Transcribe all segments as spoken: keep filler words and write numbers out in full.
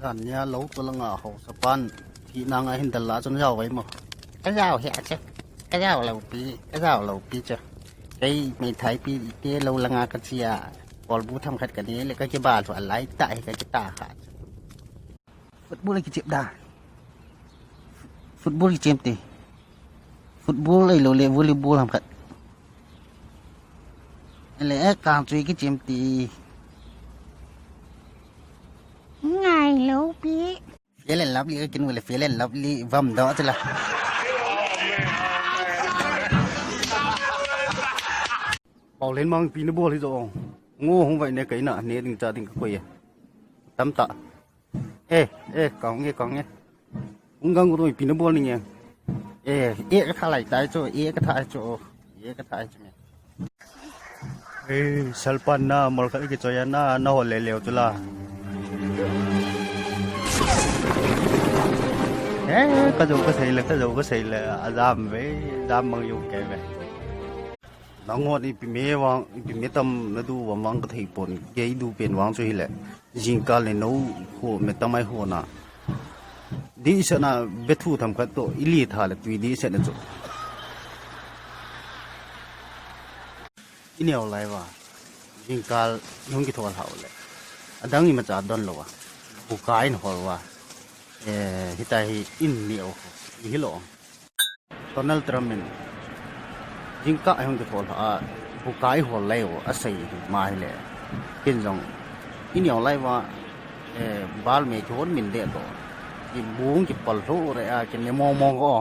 Tania lou to langa haosapan, thi nanga hin dal la chun jao vai mo. Ka jao hi a che. Ka jao lou pi, ka jao lou pi che. Kei meithai pi te lou langa ka chia. Kolbu themkhat ka ne le ka kiba chu a lai ta hi ka kita kha. Football kichep da. Football kichem te. Football ahilou le volleyball ham khat. Le e kang chui kichem te. Ngai lou pi. Fair and Lovely ka kinu le Fair and Lovely vam do chila. Pau len mang pi na bol hi jo. Ngo hung vai ne kai na ne ding cha ding ka koi. Tam ta. Eh, eh, kong e, kong e. Hung gang ro pi na bol ni nge. Eh, eh ka tha lai tai cho, eh ka tha cho. Eh ka tha cho me. Eh, salpan na, mol khat kichoi a na, na hol le leu chu la. Eh, ka jo ka sei le, ka jo ka sei le, a jam ve, jam mang yu ke ve. Nangot ipi me vang, ipi me tam na du vang vang ka thei pon, kei du pen vang chu hi le. Jingkal le no ho me tam ai ho na. Di sa na bethu themkhat to, ili tha le tui di sa na chu. I neo lai va, jingkal i hung kithol hau le. Adang imacha don lou va. Buka in hol va. Eh, hita hi in neo ho. I hi lo. Donald Trump in jingkah a hung kithol a, buka i hol lai o, a sei hi ma hi le. Kin jong, i neo lai va, eh, bal me kihon min de to. Ki bung ki pal hlo re a, kin le mo mo ko.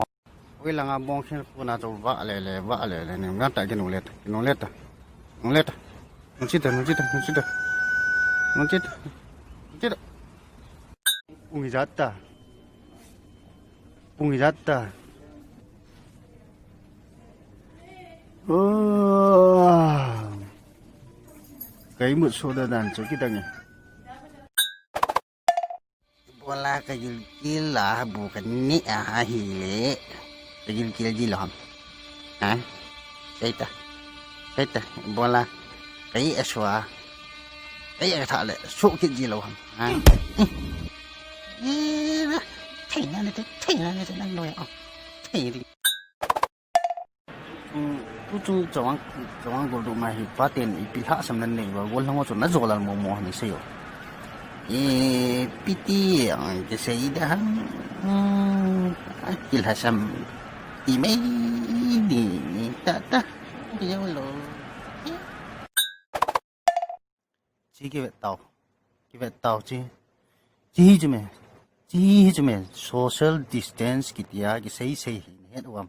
Oi langa bong khen khu na to va le le, va le le, ne ngam ta kin u le ta, kin u le ta. U le ta. Nung chi ta, nung chi ta, nung chi ta. Nung chi ta. Nung chi ta. Ung i jat ta. Ung i jat ta. Oh. Kai mut so da dan chu kidang e. Bola ka gilkil la bu ka ni a hi le. Ka gilkil ji lo ham. Ha? Sei ta. Sei ta. Bola. Kai a swa. Kai a tha le. Su kit ji lo ham. Ha? Ih, na. Thei na ne te. Thei na ne te nang noi a. Thei ri. Tu, tu chung chawang, chawang gol du ma hi paten ipi lhasam nan nei va gol hang chu na jolal mo mo ni sei o. E, piti ang ke sei da hang. Hmm, a kil lhasam ti mai ni ta ta. Yo lo. Chi kivet tau. Kivet tau chi. Chi hi chu me. Chi hi chu me. Social distance kitia kisei sei hi het uam.